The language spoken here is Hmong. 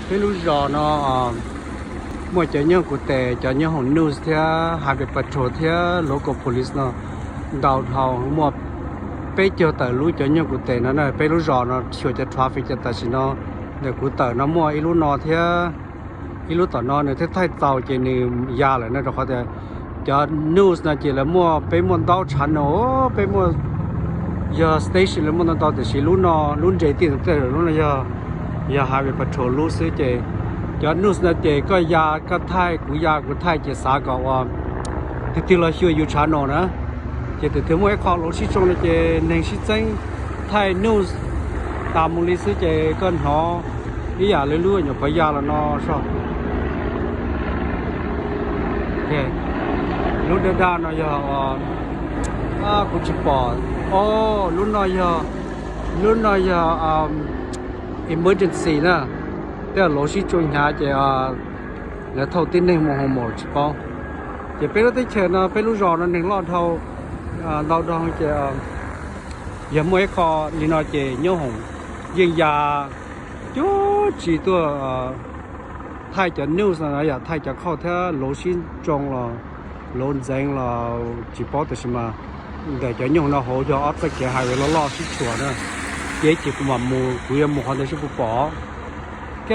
Peb lub zos no muaj cov nyooj kuv tes, cov nyooj hoom news thiab highway patrol thiab local police no ntau dhau, muaj peb caug tawm lub cov nyooj kuv tes no na. Peb lub zos no xyuas cov traffic ces tam sim no ntawm kuv tawm no muaj ib lub no thiab ib lub tom no nws thiaj thaij txaus ces nws ya lawm no, rau qhov tias cov news no ces lawv muaj, peb muaj ntau channel, peb muaj, yog station lawv muaj ntau ntau, tiam sis lub no lub nres tij tej lub no yog, yog highway patrol lub xwb ces cov news no ces koj ya koj thaij, kuv ya kuv thaij ces xav kom ua twg twg los xyuas yus channel na. Ces twg twg muaj ib qho lawv sib tsoo no ces neeg sib txeeb thaij news tas mus li xwb ces koj hnov ib yam li lub nyuam qhuav ya los no so. Lub daj daj no yog, kuv tsis pom. O, lub no yog, lub no yog emergency na. Tej lawv sib tsoo hnyav ces lawv thauj tib neeg mus hoos maum tsis paub. Ces peb lub teb chaws no, peb lub zos no neeg loj dhau, ntau dhau ces yog muaj ib qho li no ces nyooj hoom yeej ya cuag tsis tuaj thaij cov news no yom, thaij cov khauj thiab lawv sib tsoo los lawv ntxeev los tsis paub, tab sis mas ntawm cov nyooj no hauv yog ob txoj kev highway loj loj sib tshuam na. Ces ces kuv mam mus, kuv yuav mus qhov ntawd seb puas pom. Ok.